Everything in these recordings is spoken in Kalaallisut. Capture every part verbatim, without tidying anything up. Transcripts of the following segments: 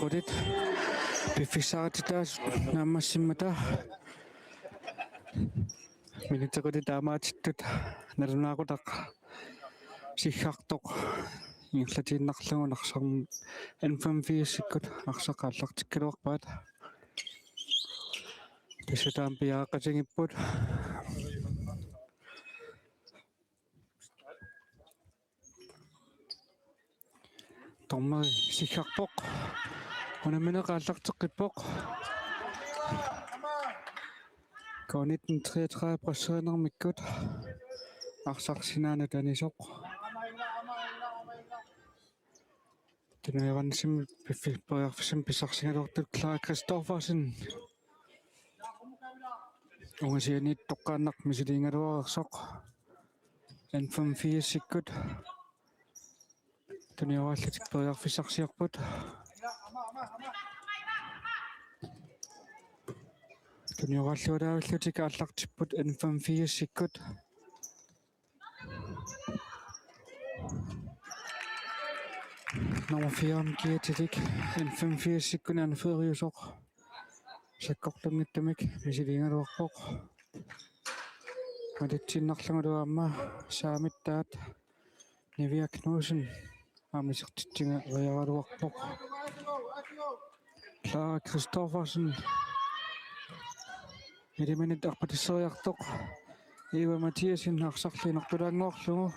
Qulit piffissaarititaasut naammassimmata. Minutsit qulit taamaatittut nalunaaqutaq siggartoq ingerlatiinnarlugu arsaq N femogfirsikkut arsaq aallartikkaluarpaat. Tassa taama piareeqqatigipput. Dommeri siggarpoq. Unammineq aallarteqqippoq. K nitten treogtredive presserinermikkut arsaq sinaanut anisoq. Tunueransim piffi-, periarfissamik pissarsigaluartut Clara Christoffersen. Ungasianiit toqqaannaq misiliigaluareersoq. N femogfirsikkut tunioraallutik periarfissarsiorput. Tunioraallualaavillutik aallartipput N femogfirsikkut. Nummer fire-mi kiatilik N femogfirsikkut anføreriusoq sakkortunngitsumik misiliigaluarpoq. Malitsiinnarlugulu aamma saamittaat Nivia Knudsen aamma isertitsigeriaraluarpoq. Clara Christoffersen. Iliminit arpatisseriartoq. Eva Mathiassen arsarlu inortulaannguarlugu.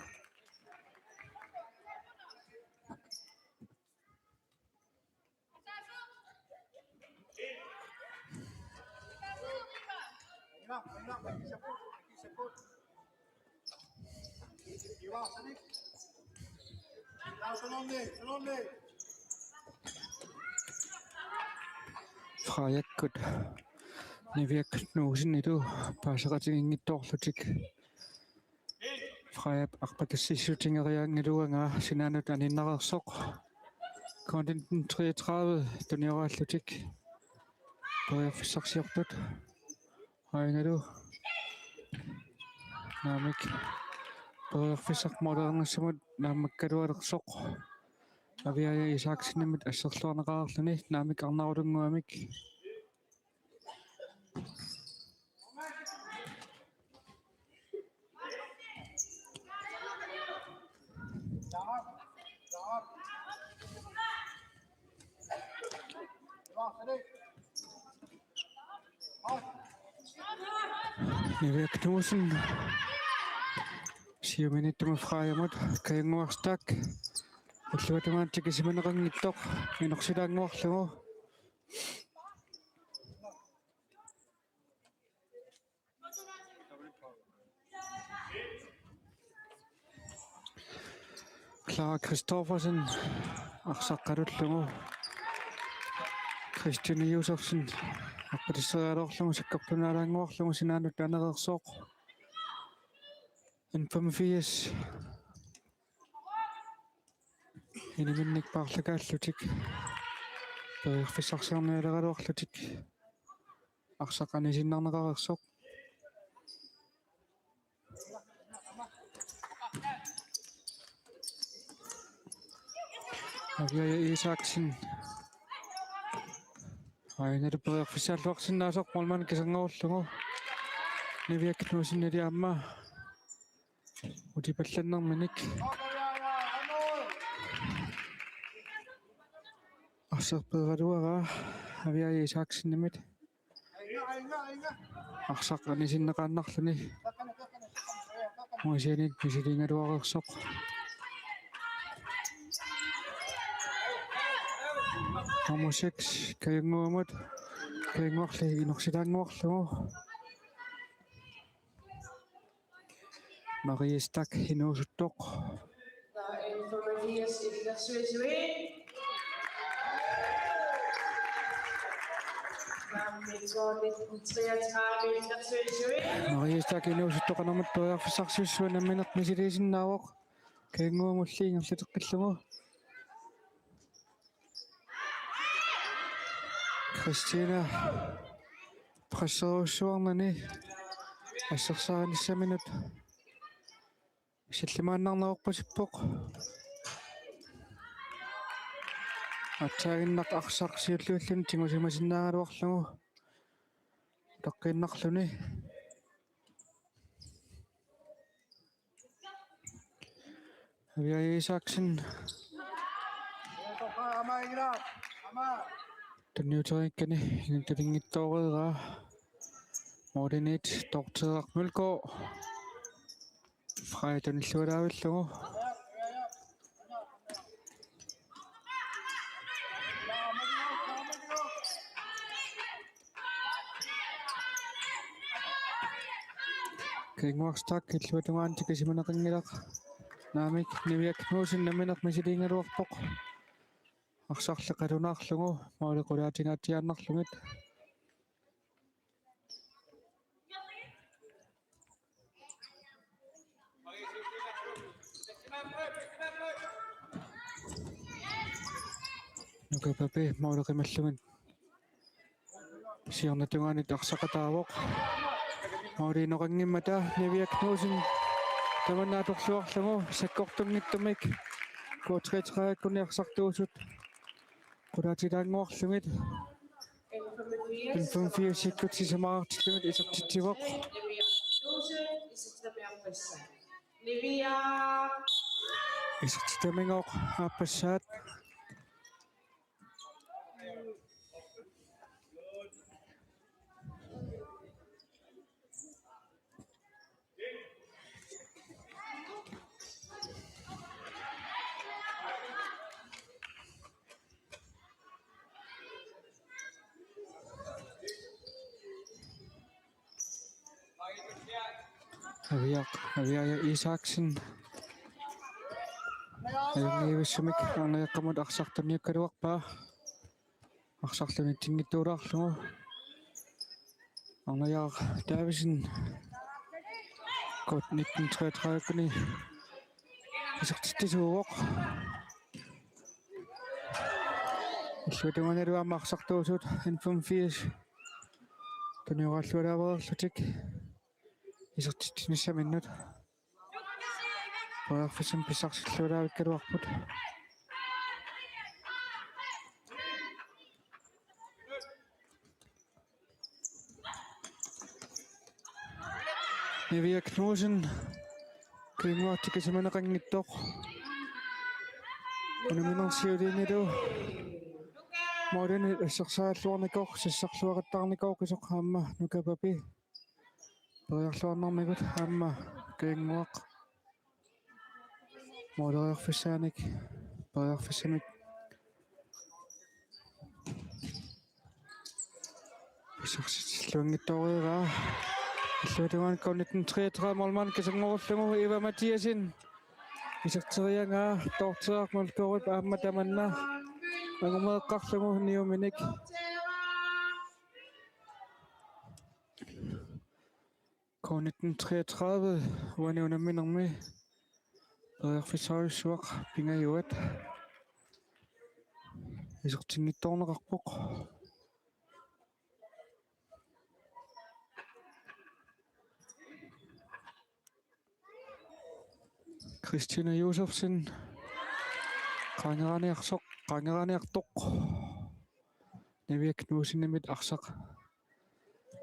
Frejakkut Nivia Knudsenilu paaseqatiginngitsoorlutik. Frejap arpatassissutigeriaanngilagut sinaanut aninnareersoq. K nitten treogtredive tunioraallutik periarfissarsiorput. Aajuna naamik periarfissaq målerinissamut naammakkalualersoq. Aviaja Isaksenimit asserluarneqareerluni naamik arnarulunnguamik. Nivia Knudsen. Siuminittumi Frejamut Kajanguaq Stach. Ulluatungaanut tikisimaneqanngitsoq inorsilaannguarlugu. Clara Christoffersen arsaqqalullugu. Christine Josefsen arpatisseriaraluarlugu sakkortunaalaannguarlugu sinaanut anereersoq. N femogfirs. Iniminnik paarlakaallutik periarfissarsiornialeraluarlutik arsaq anisiinnarneqareersoq. Aviaja Isaksen. Aajuna periarfissaalluarsinnaasoq målmand kiserngorlugu. Nivia Knudsenili aamma utipallannerminik. Arsaq peeraluaraa Aviaja Isaksenimit. Arsaq anisinneqaannarluni. Ungasianiit misiliigaluareersoq. Nummer seks, Kajannguamut. Kajanguarli inorsilaannguarlugu. Marie Stach inuusuttoq. Marie Stach inuusuttoq qanormita periarfissarsiussua nammineq misiliisinnaavoq. Kajannguamulli ingerlateqqillugu. Christina presserujussuarnani assersaarinissaminut sillimaannarnerorpasippoq. Atsaaginnaq arsaq siulliulluni tigusimasinnaagaluarlugu utaqqiinnarluni. Aviaja Isaksen. Tunniuteriikkani inuttulinngitsooreeraa. Målimiit Dorthe Mølgaard. Freja tunillualaavillugu. Kingmark Stach illuatungaani tikisimaneqanngilaq. Naamik, Niviaq Knudsen nammineq misiliigaluarpoq. Arsarli qalunaarlugu, måli qulaatingaatsiaannarlugit. Nuka Pape måli qimallugit siornatungaanut arsaqataavoq. Måli inoqanngimmata Niviaq Knudsen tamanna atorluarlugu sakkortunngitsumik K treogtredive-kkunni arsartuusut qulaatilaannguarlugit. N femogfirsikkut sisamaqartillugit isertitsivoq. Isertitamigoq aappassaat. Aviaq, Aviaja Isaksen. Ajunngivissumik arnariaqqamut arsaq tunniukkaluarpaa. Arsarlu nitsinngitsuulaarlugu. Arnajaaq Davidsen. K nitten treogtredive-kkunni isertitsisuuvoq. Illuatungaanilu aamma arsartuusut N femogfirs tunioraallualaareerlutik isertitsinissaminnut. Periarfissamik pissarsillualaavikkaluarput. Niviaq Knudsen. Kingmark tikisimaneqanngitsoq. Unamminermi siuliinilu målinik assersuutigaluarnikoq, sassarluaqattaarnikoq isoq aamma Nuka Pape. Periarluarnarmigut aamma Kingmark. Måleriarfissaanik, periarfissamik. Pissarsitilluanngitsooreeraa. Illuatungaani K nitten treogtredive målmand kisanngorulluni Eva Mathiassen. Iserteriaraa Dorthe Mølgaardip aamma tamanna angumeeqqarlugu niuminik. K nitten treogtredive uani unamminermi periarfissarujussuaq pingajuat isertinngitsoorneqarpoq. Christina Josefsen. Qaangeraaniarsoq, qaangeraaniartoq. Niviaq Knudsenimit arsaq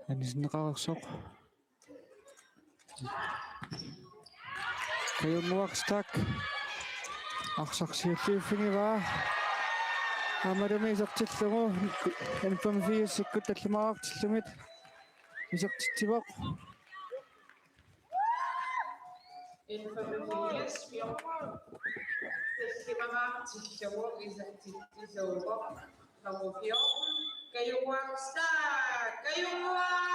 anisinneqareersoq. Kajunguaq Stach. Arsaq siulliuffigivaa. Aammalumi isertillugu N femogfirsikkut tallimaqartillugit isertitsivoq. N femogfirs fjorten. Tallimaqartillugu isertitsisuuvoq. Nummer fjorten. Kajunguaq Stach. Kajunguaq!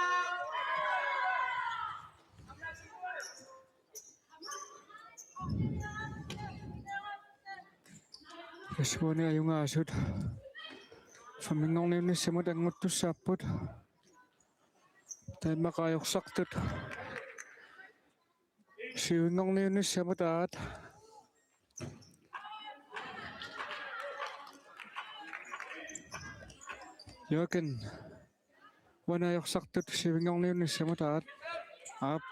Tassuuna ajugaasut femminngorniunnissamut annguttussaapput. Taamaaqqajarsartut syvinngorniunnissamut aat. Jørgen. Uani ajorsartut syvinngorniunnissamut aat. Aap.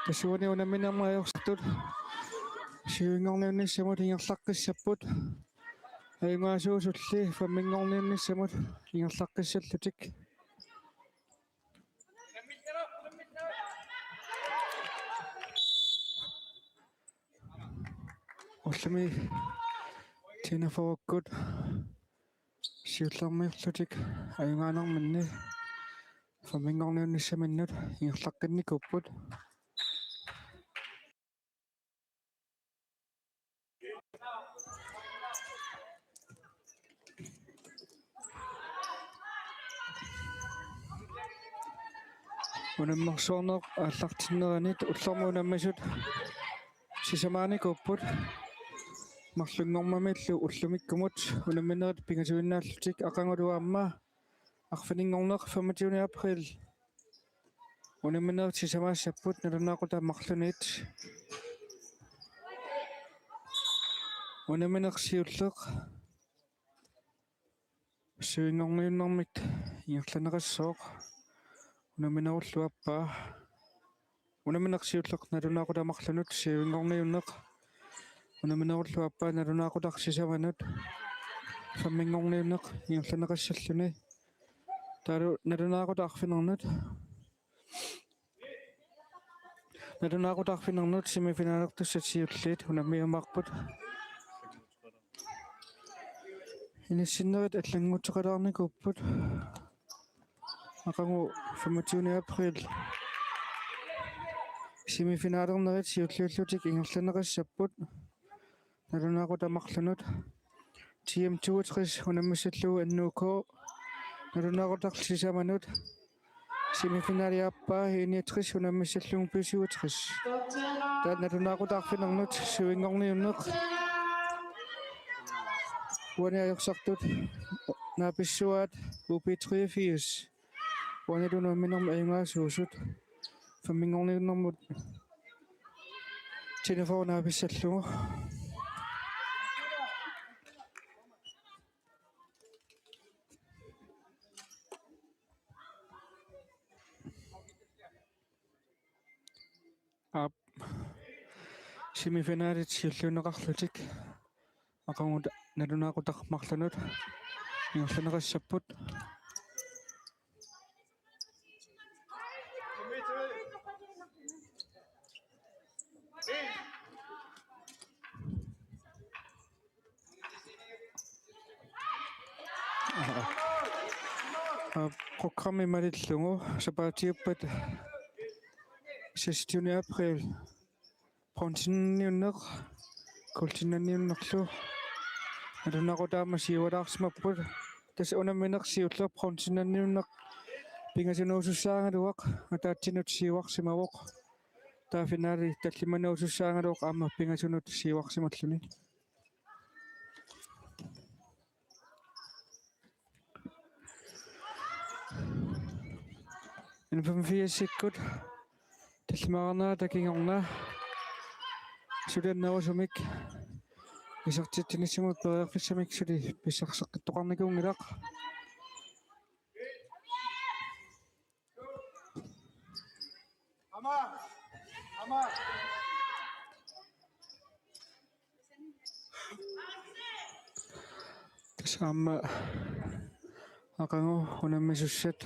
Tassuuna unamminermi ajorsartut syvinngorniunnissamut ingerlaqqissapput. Ajugaasuusulli femminngorniunnissamut ingerlaqqissallutik. Ullumi Tina Fokkut siullermiullutik ajugaanerminni femminngorniunnissaminnut ingerlaqqinnikuupput. Unammersuarneq aallartinneranit ullormi unammisut sisamaanikuupput. Marlunngormamillu ullumikkumut unamminerit pingasuinnaallutik aqagulu aamma arfininngorneq femogtyvende april. Unamminerit sisamaassapput nalunaaqutaq marlunut. Unammineq siulleq syvinngorniunnermit ingerlanneqassooq. Unamminerullu aappaa. Unammineq siulleq nalunaaqutaq marlunut syvinngorniunneq. Unamminerullu aappaa nalunaaqutaq sisamanut femminngorniunneq ingerlanneqassalluni. Taavalu nalunaaqutaq arfinernut. Nalunaaqutaq arfinernut semifinalertussat siulliit unammiumaarput. Inissinnerit allannguuteqalaarnikuupput. Aqagu femogtyvende april semifinalernerit siulliullutik ingerlanneqassapput. Nalunaaqutaq marlunut. T M toogtres unammissallugu N U K. Nalunaaqutaq sisamanut. Semifinali aappaa enogtres unammissallugu B syvogtres. Taava nalunaaqutaq arfinernut syvinngorniunneq. Uani ajorsartut naapissuaat U B treogfirs. Uanilu unamminermi ajugaasuusut femminngorniunnermut Tina Fokkut naapissallugu. Aap. Semifinalit siulliunneqarlutik aqagu nalunaaqutaq marlunut ingerlanneqassapput. Aa, programmi malillugu sapaatiuppat seksogtyvende april bronzeniunneq, guldinnanniunnerlu nalunaaqutaq aamma siualaarsimapput. Tassa unammineq siulleq bronzeniunneq pingasunuusussaagaluaq ataatsinut siuarsimavoq. Taava finali tallimanuusussaagaluaq aamma pingasunut siuarsimalluni. N femogfirsikkut tallimaarnera takinnguarna suli annerusumik isertitsinissamut periarfissamik suli pissarseqqittoqarnikuunngilaq. Tassa aamma aqagu unammisussat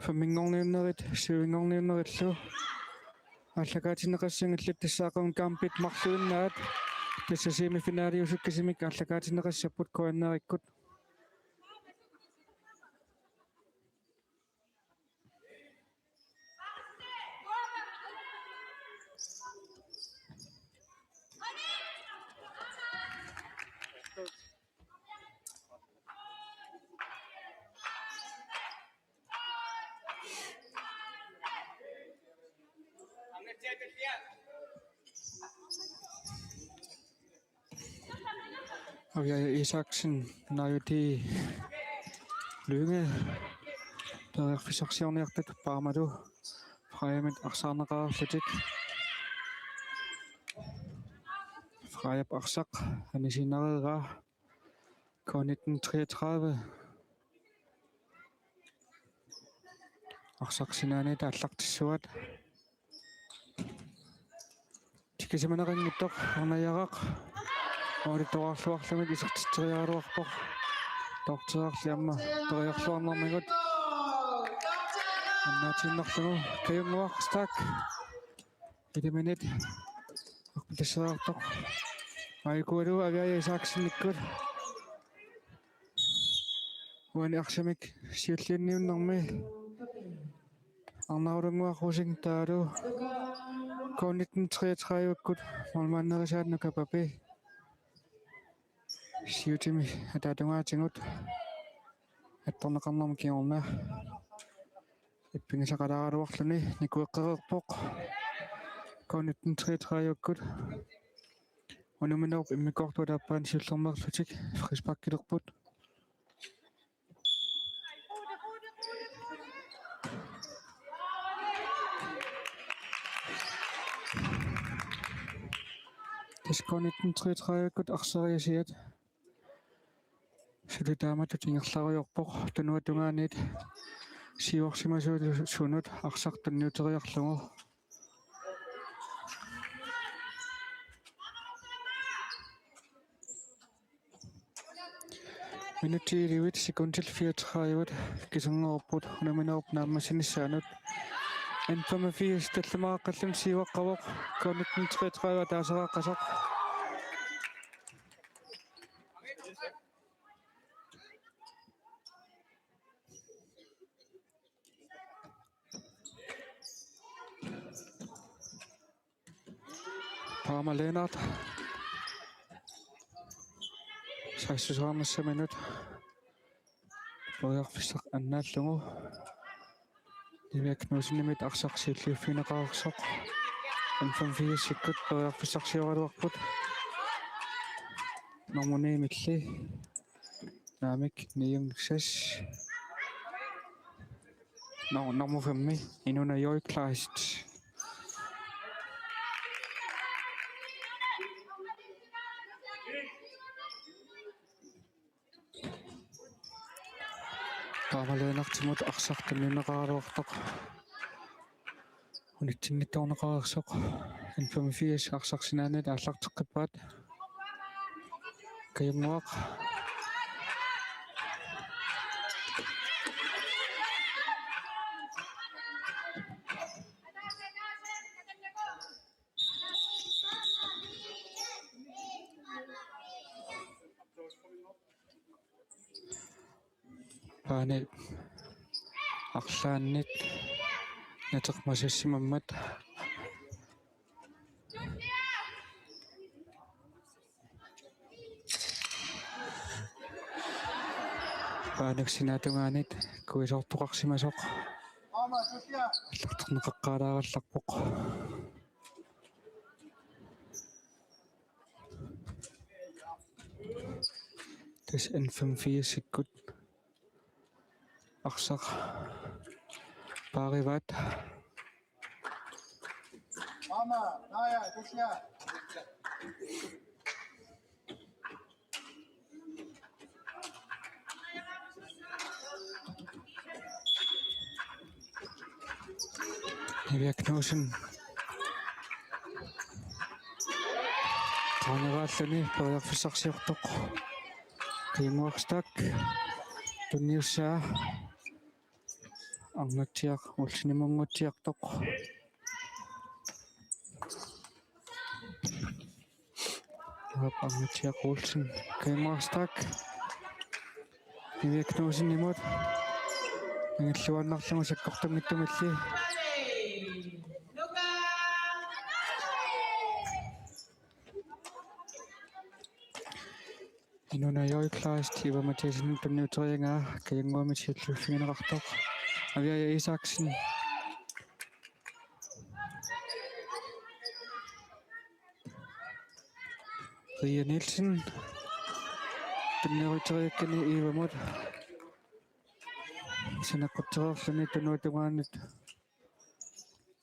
femminngorniunnerit syvinngorniunnerillu aallakaatinneqassanngillat, tassa aqagu kampit marluinnaat tassa semifinaliusukkasimik aallakaatinneqassapput K N R-ikkut. Aviaja Isaksen, Najuti Lynge, periarfissarsiorniartut Paamalu Freiamit arsaarneqareerlutik. Freiap arsaq anisiinnareeraa K nitten treogtredive. Arsaq sinaaniit aallartissuaat. Tikisimaneqanngitsoq Arnajaraq. Målip toqqarluarluni isertitseriaraluarpoq. Toorteriarli aamma periarluarnermigut. Annaatiinnarlugu Kajunguaq Stach. Iliminit arpatasseriartoq. Aikualu Aviaja Isaksenikkut. Uani arsamik siulliunniunnermi Arnarulunnguaq Rosing taavalu K nitten treogtredive-kkut målmanderisaat Nuka Papi. Siutimi ataatungaatigut attorneqarnermi kingorna ippigisaqalaaraluarluni nikueqqereerpoq. K nitten treogtredive-kkut unamminerup immikkoortuata aappaani siullermeerlutik frisparkilerput. Tassa K nitten treogtredive-kkut arsariasiat suli taamatut ingerlarujoorpoq tunuata tungaanit siuarsimasuusunut arsaq tunniuteriarlugu. Minutsit elleve sekundit fireogtredive kisinngorput unamminerup naammassinissaanut. N femogfirs tallimaaqqallun siuaqqavoq K nitten treogtredive ataasiaqqasoq. Paama Lennert. Saassusinerminut periarfissaq annaallugu. Niviaq Knudsenimit arsaq siulliuffigineqareersoq. N femogfirsikkut periarfissarsioraluarput. Nummer ni-milli. Naamik, Niung Ses. Nå, nummer fem-mi, Inuna Joy Kleist. Paama Lennertimut arsaq tunniunneqaraluartoq. Unitsinngitsoorneqareersoq. N femogfirs arsaq sinaaniit aallarteqqippaat. Kajunguaq. Paani arlaannit natermasassimammat. Paanuk sinaatungaanit kuisoortoqarsimasoq. Aallarterneqaqqaalaarallarpoq. Tassa N femogfirsikkut arsaq paarivaat. Niviaq Knudsen. Taaneraalluni periarfissarsiortoq. Kajunguaq Stach. Tunniussaa. Arnatsiaq Olsenimunngutsiartoq. Aap, Arnatsiaq Olsen, Kajunguaq Stach. Niviaq Knudsenimut. Angilluinnarlugu sakkortunngitsumilli. Inuna Joy Kleist, Iva Mathiassen tunniuteriaraa, Kajunguamit siulliuffigineqartoq. Aviaja Isaksen. Ria Nielsen. Tunniuteriakkani Ivamut. Saneqqutsereerluni tunuata tungaanit.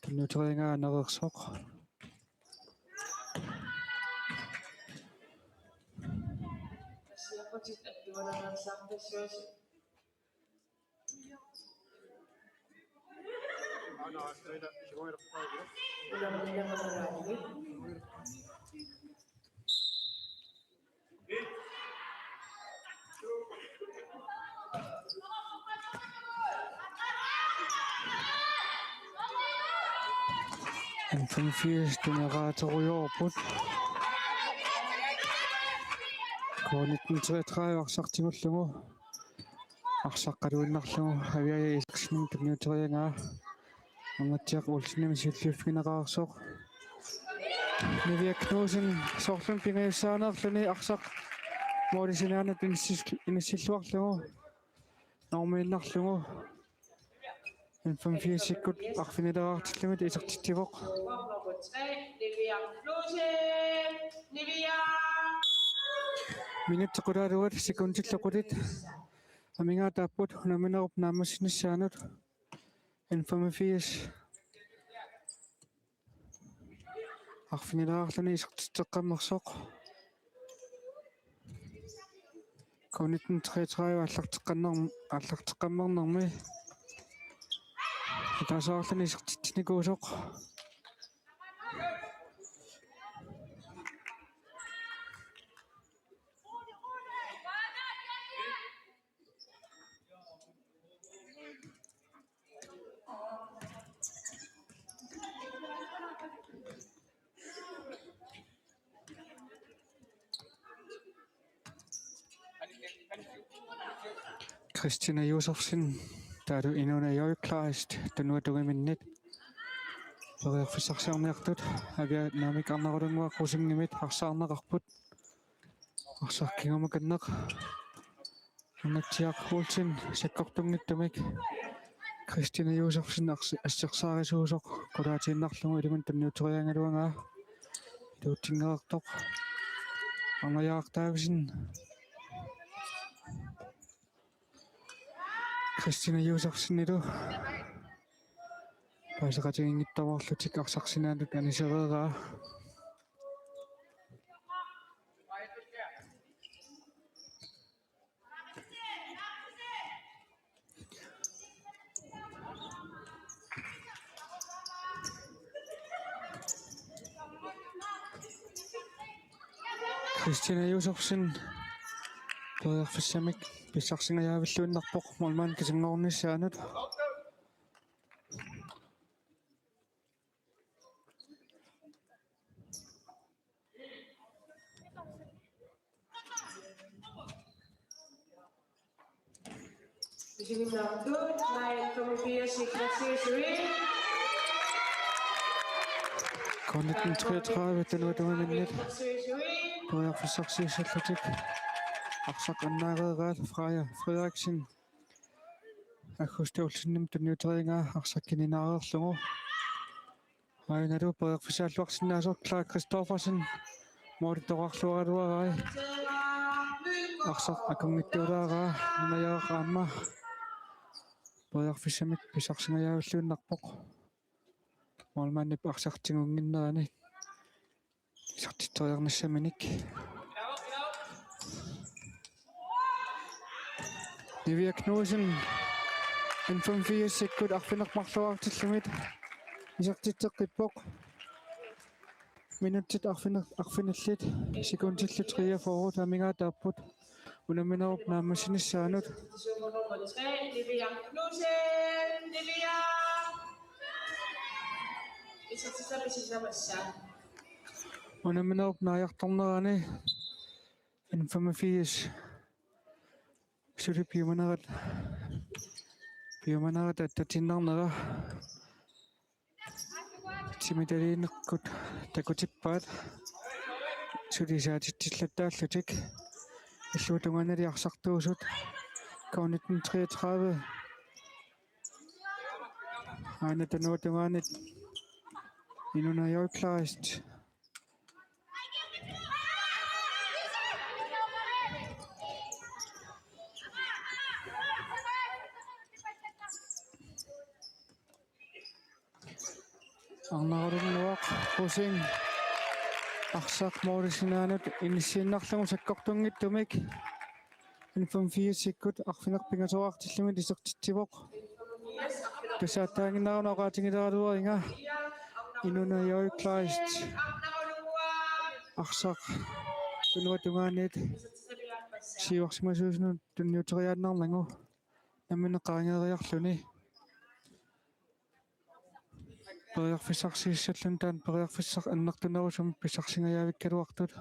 Tunniuteriaraa anereersoq. N femogfirs tunniaqaterujoorput. K nitten treogtredive arsaq tigullugu. Arsaq qaluinnarlugu Aviaja Isaksenimit tunniuteriaraa. Angatsiaq Olsenimit siulliuffigineqartoq. Nivia Knudsen soorlumi pingajussaaneerluni arsaq målip sinaanut inissil-, inissilluarlugu. Normiinnarlugu. N femogfirsikkut arfinileraartillugit isertitsivoq. Minutsit qulaaluat sekundillu qulit amigaataapput unamminerup naammassinissaanut. N femogfirs arfinileraarluni isertitseqqammersoq. K nitten treogtredive aallarteqqanner-, aallarteqqammernermi. Ataaseq arluni isertitsinikuusoq. Christina Josefsen, taavalu Inuna Joy Kleist, tunuatungiminnit. Periarfissarsiorniartut, Aviaja Naamik Arnarulunnguaq Rosingimit arsaarneqarput. Arsaq kingumut kanneq. Angatsiaq Olsen sakkortunngitsumik. Christina Josefsen ars-, assersaarisuusoq qulaatiinnarlugu ilimanni tunniuteriaraluaraa. Iluatsinngitsoq. Arnajaaq Davidsen. Christina Josefsenilu. Paaseqatiginngitsoorlutik arsaq sinaanut anisereeraa. Christina Josefsen periarfissamik pissarsingajavilluinnarpoq målmandip kisanngoornissaanut. K nitten treogtredive, tunuatungiminnit. Periarfissarsiussallutik. Arsaq annaareeraat Freja Frederiksen. Augusti Olsenimit tunniuteriaraa arsaq kininaareerlugu. Aajuna periarfissaalluarsinnaasoq Clark Christoffersen. Målip toqqarluaraluarai. Arsaq akunngitsuulaaraa, Nunajaq aamma periarfissamik pissarsingajavilluinnarpoq. Målmandip arsaq tigunnginnerani isertitseriarnissaminik. Nivia Knudsen, N femogfirsikkut arfineq-marluartillugit isertitseqqippoq. Minutsit arfineq-, arfinillit sekundillu treogfyrre amigaataapput unamminerup naammassinissaanut. Unamminerup naajartornerani N femogfirs suli piumanerat, piumanerat attatiinnarnera. Timitalinneqqut takutippaat. Suli saatitsillattaallutik. Illuatungaanili arsartuusut. K nitten treogtredive. Aana tunuatungaanit Inuna Joy Kleist. Arnarulunnguaq Rosing arsaq målip sinaanut inissiinnarlugu sakkortunngitsumik N femogfirsikkut arfineq-pingasoraartillugit isertitsivoq. Tassaattaannginnerani oqaatigileraluariga Inuna Joy Kleist arsaq tunuatungaanit siuarsimasuusunut tunniuteriaannarnagu nammineq qaangeeriarluni. periarfissarsiussalluni taanna periarfissaq annertunerusumik pissarsingajaavikkaluartut.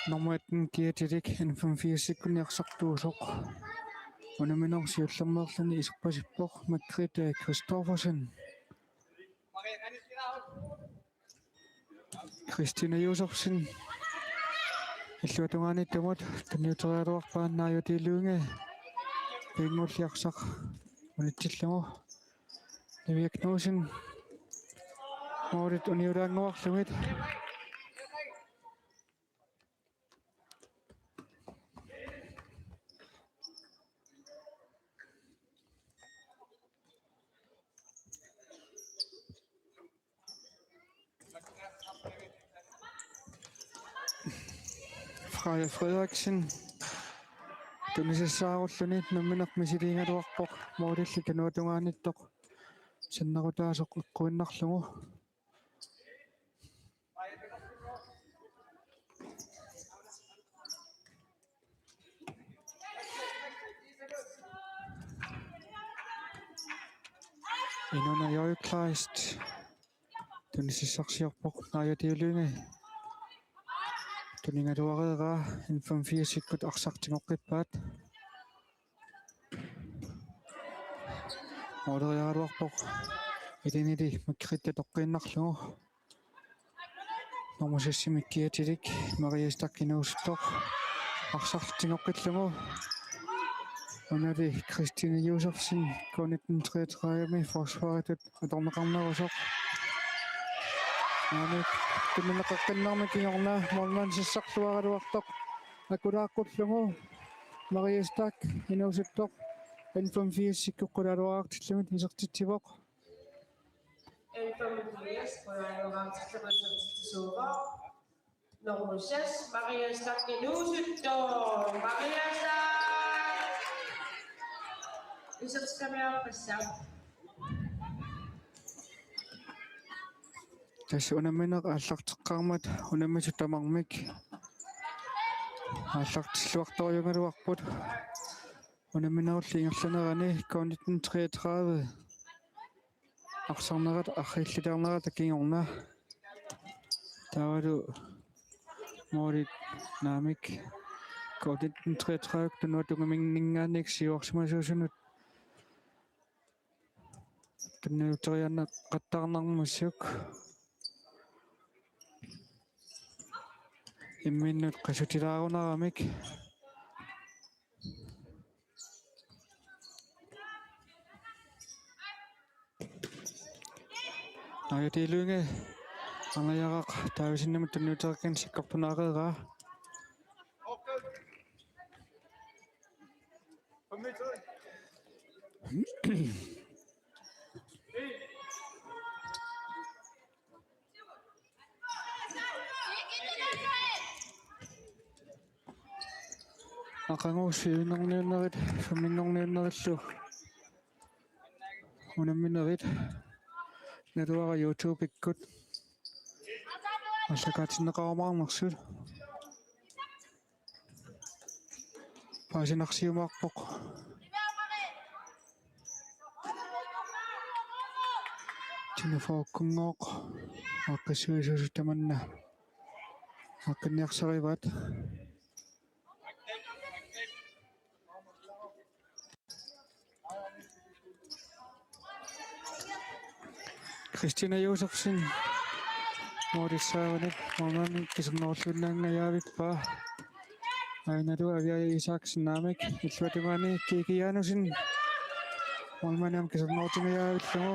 Nummer atten Kiatilik N femogfirs-ikkut arsartuusoq. Unamminerup siullermeerluni iserpasippoq Margrethe Christoffersen. Christina Josefsen. Illuatungaaniittumut tunniuteriaraluarpaa Naaja T. Lynge. Pinnguulli arsaq unitsillugu. Livia Knudsen. Målit uniulaannguarlugit. Freja Frederiksen. Tunisissaarulluni nammineq misiliigaluarpoq, målilli tunuatungaaniittoq sinnerutaasoq eqquinnarlugu. Inuna Højbjerg Kleist. Tunisissarsiorpoq Naaja T. Lynge. Tunigaluareeraa N femogfirs-ikkut arsaq tigoqqippaat. Måleriaraluarpoq. Ilinili Margrethe toqqiinnarlugu. Nummer seks-imi Kiatilik Maria Stach inuusuttoq. Arsaq tigoqqillugu. Unali Christine Josefsen, K nitten treogtredive-mi forsvaritut atorneqarnerusoq. Aamma tunniunneqaqqinnermi kingorna målmand sassarluaraluartoq akulaaqqullugu. Maria Stach inuusuttoq N femogfirs-ikkut qulaaluartillugit isertitsivoq. N femogfirs qulaaluartillugit isertitsisuuvoq. Nummer seks, Maria Stach inuusuttoq. Maria Stach! Isertitseriarpassi. Tassa unammineq aallarteqqaarmat unammisut tamarmik aallartilluartorujugaluarput. Unamminerulli ingerlanerani K nitten treogtredive arsarnerat arriillilaarnerata kingorna. Taavalu målit naamik K nitten treogtredive tunuatungaaninngaanniit siuarsimasuusunut tunniuteriaannaqattaarnarmissuk imminnut qasutilaarunaramik. Naaja T. Lynge Arnajaraq Davidsenimut tunniuteqqikkani sakkortunaareeraa. Aqagu syvinngorniunnerit femminngorniunnerillu unamminerit naluara YouTube-ikkut aallakaatinneqarumaarnersut. Paasinarsiumaarpoq. Tine Fokkungooq aaqqissuisuusut tamanna aaqqinniarsarivaat. Christina Josefsen målissaavanut målmandimik kisernerulluinnaangajavippaa. Aajuna Aviaja Isaksen naamik, illuatungaani Kiki Janussen målmandimik kisernerutingajavillugu.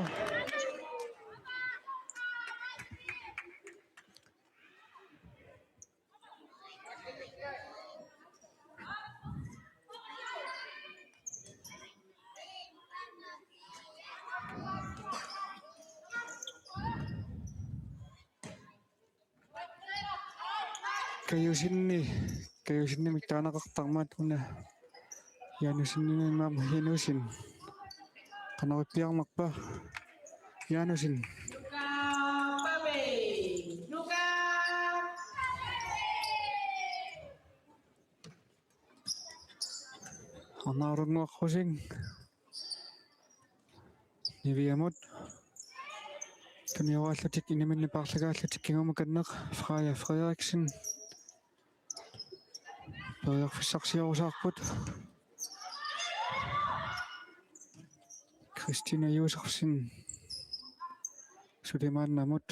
Kajusinni, Kajusinnimik taaneqartarmat una Janussenimik aamma Janussen. Qanoq ippiarnerpa? Janussen. Arnaarunguarusing. Niviamut. Tunioraallutik iniminni paarlagaallutik kingumukanneq Freja Frederiksen. Periarfissarsiorusaarput. Christina Josefsen. Sulimaannamut.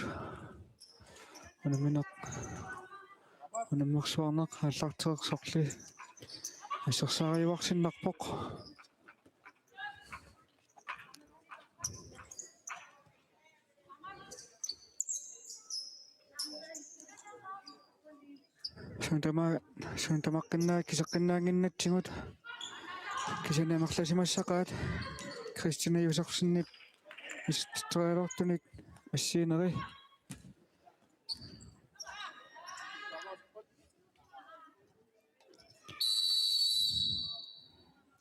Unammineq. Unammersuarneq aallartereersorli. Assersaariuarsinnarpoq. Suut tama-, suut tamaqqinnaat kiseqqinnaannginnatsigut. Kisianni amerlasimassaqaat Christina Josefsenip assisterialortunik assiineri.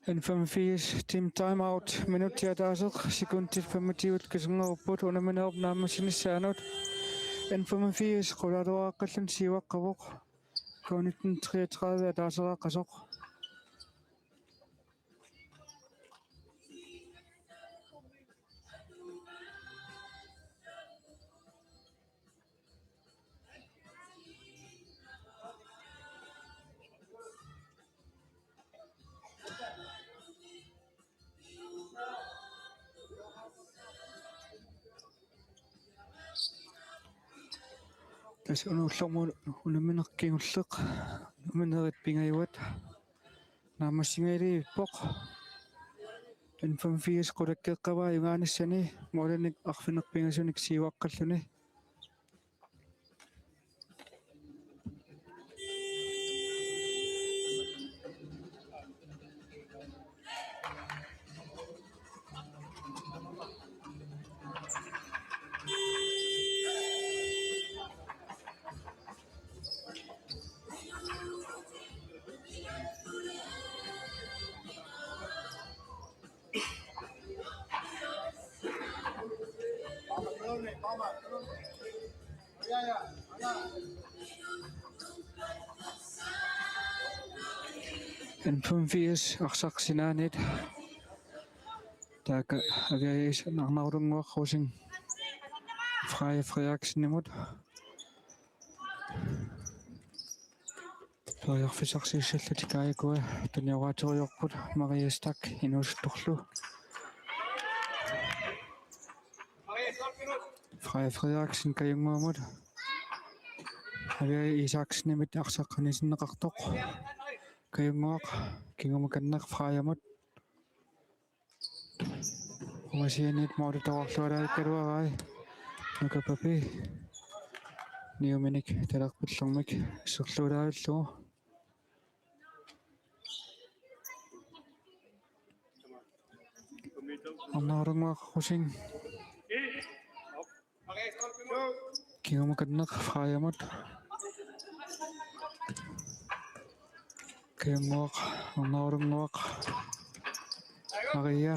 N femogfirs team timeout, minutsi ataaseq, sekundit femogtyve kisinngorput unamminerup naammassinissaanut. N femogfirs qulaaluaqqallun siuaqqavoq. K nitten treogtredive ataaseraaqqasoq. Tassa unaullermut unammineq kingulleq, unamminerit pingajuat naammassingajalerpoq. N femogfirs qulakkeeqqavaa ajugaanissaani, målinik arfineq-pingasunik siuaqqalluni. N femogfirs arsaq sinaaniit. Taakku aviajaisat Arnaarunguaq Rosing Freja Frederiksenimut. Periarfissarsiussallutik aajuku tunioraateriarput Maria Stach inuusuttorlu. Freja Frederiksen Kajunnguamut. Aviaja Isaksenimit arsaq anisinneqartoq. Kajunnguaq kingumukanneq Frejamut. Ungasianiit målip toqqorluarluarai. Nuka Papi niuminik talerpallermik asserluarlugu. Arnaarunguaq Rosing. Kingumukanneq Frejamut. Kajunnguaq, Arnaarunguaq. Maria.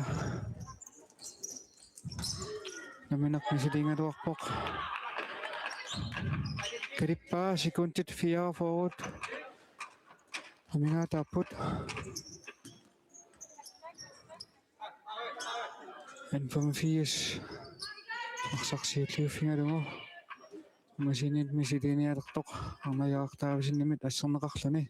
Nammineq misiliigaluarpoq. Kalippaa sekundit fireogfyrre. Amigaataapput. N femogfirs arsaq siulliuffigalugu. Ungasianiit misiliinialertoq Arnajaaq Davidsenimit asserneqarluni.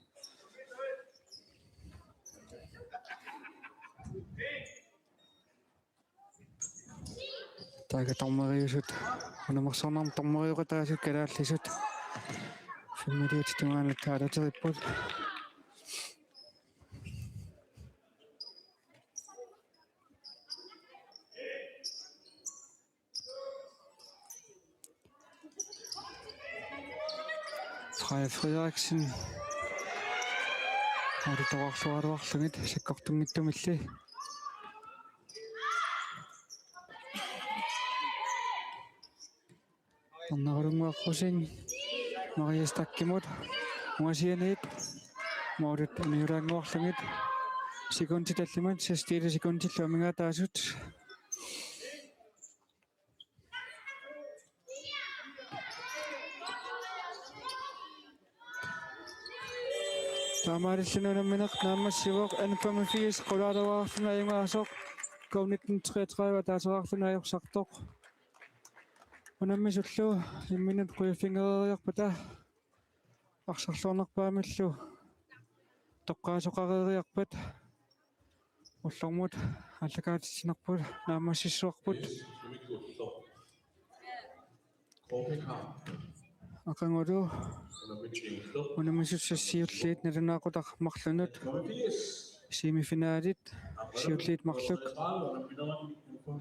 Taakku dommeriusut. Unammersuarnermut dommerioqataasut kalaallisut. Fem minutsit tungaanut taalateripput. Freja Frederiksen. Målip toqqorluarluarlugit sakkortunngitsumilli. Arnaarunguaq Rosing Maria Stachimut. Ungasianiit målit aniulaannguarlugit. Sekundit tallimat, seksten sekundillu amigaataasut. Taamaalilluni unammineq naammassivoq, N femogfirs qulaaluarluni ajugaasoq, K nitten treogtredive ataaseqarluni ajorsartoq. Unammisullu imminut qujaffigereeriarpata arsarluarnerpaamillu toqqaasoqareeriarpat ullormut aallakaatitsinerput naammassissuarput. Aqagulu unammisut siulliit nalunaaqutaq marlunut semifinalit siulliit marluk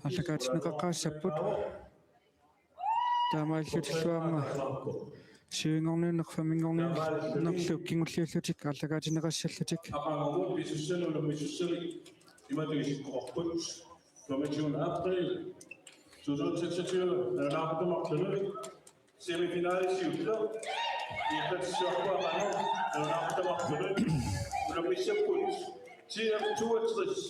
aallakaatinneqaqqaassapput. Taamaallutillu aamma syvinngorniunneq femmenngorniunnerlu kingulliullutik aallakaatinneqassallutik. Aqagumut pisussanut unammissussamik imatut isikkoqarput. Femogtyvende april to tusind seksogtyve, nalunaaqutaq marlunut semifinalisiullu. Iiqatissiorput aqagu nalunaaqutaq marlunut. Unammissapput T M toogtres.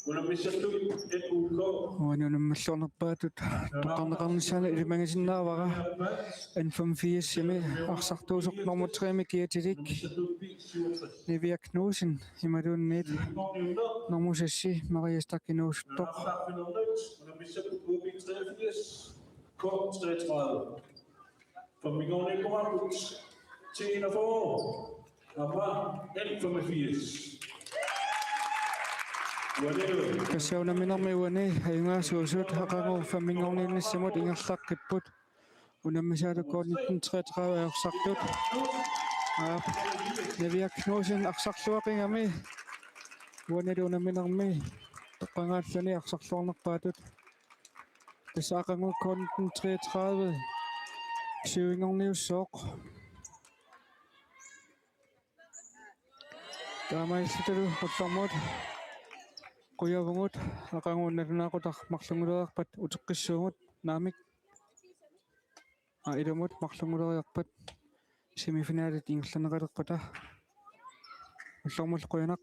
Unammissallugit N U K. Uani unammalluarnerpaatut toqqarneqarnissaanut ilimagisinnaavara N femogfirsimi arsartuusoq nummer tre-mi kiatilik Niviaq Knudsen imaluunniit nummer seks Maria Stach inuusuttoq. Unammissapput K B treogfirs, K treogtredive. Femogtyve, T enogfyrre, aamma N femogfirs. Uanilu. Tassa unamminermi uani ajugaasuusut aqagu femmenngorniunnissamut ingerlaqqipput. Unammisaalu K nitten treogtredive ajorsartut. Aap, Niviaq Knudsen arsarluaqigami. Uanilu unamminermi toqqagaalluni arsarluarnerpaatut. Tassa aqagu K nitten treogtredive syvinngorniussooq. Taamaalillutalu ullormut qujavugut, aqagu nalunaaqutaq marlunnguleriarpat uteqqissuugut, naamik. Aa, ilumut marlunnguleriarpat semifinalit ingerlanneqalerpata. Ullormut qujanaq.